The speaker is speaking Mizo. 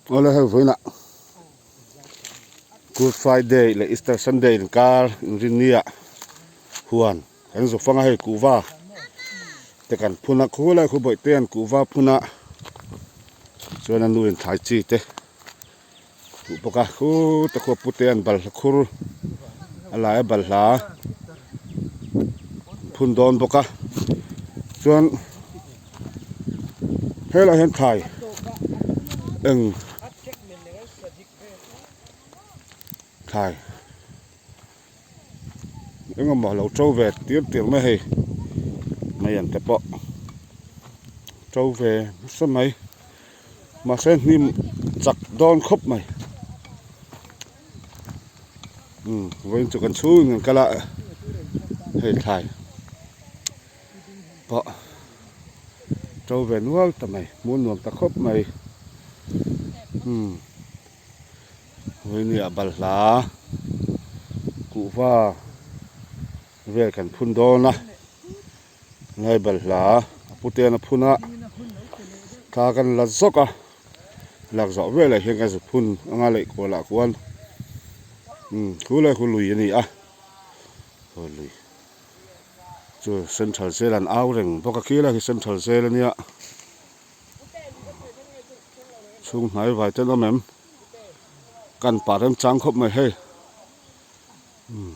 Awle hei vawiinah Good Friday leh Easter Sunday inkar inrinnia huan kan zu fang a hei kuhva te kan phun a khulai khu bawihte an kuhva phun a chuan a nu in thlai chi te duh bawk a khute khu a pute an balhla khur a lai a balhla an phun dawn bawk a chuan helaiah hian thlai eng thlai eng emaw lo to ve tir tir mai hei mai an te pawh to ve nasa mai. Mahse hnim chak dawn khawp mai umm vawiin chu kan chhungin kan kal a hei thlai pawh to ve nual ta mai hmuh nuam ta khawp mai umm vawiin ah balhla kuhva vel kan phun dawn a. Ngai balhla a puten a phun a thla kan la zawk a lak zawh velah hian ka zu phun anga leh kual ah khuan umm khu lai khu lui a ni a aw lui chu central jail an au reng bawk a khi lai khi central jail a nia chhung hnai vai ten awm em kan pah remchang khawp mai hei umm.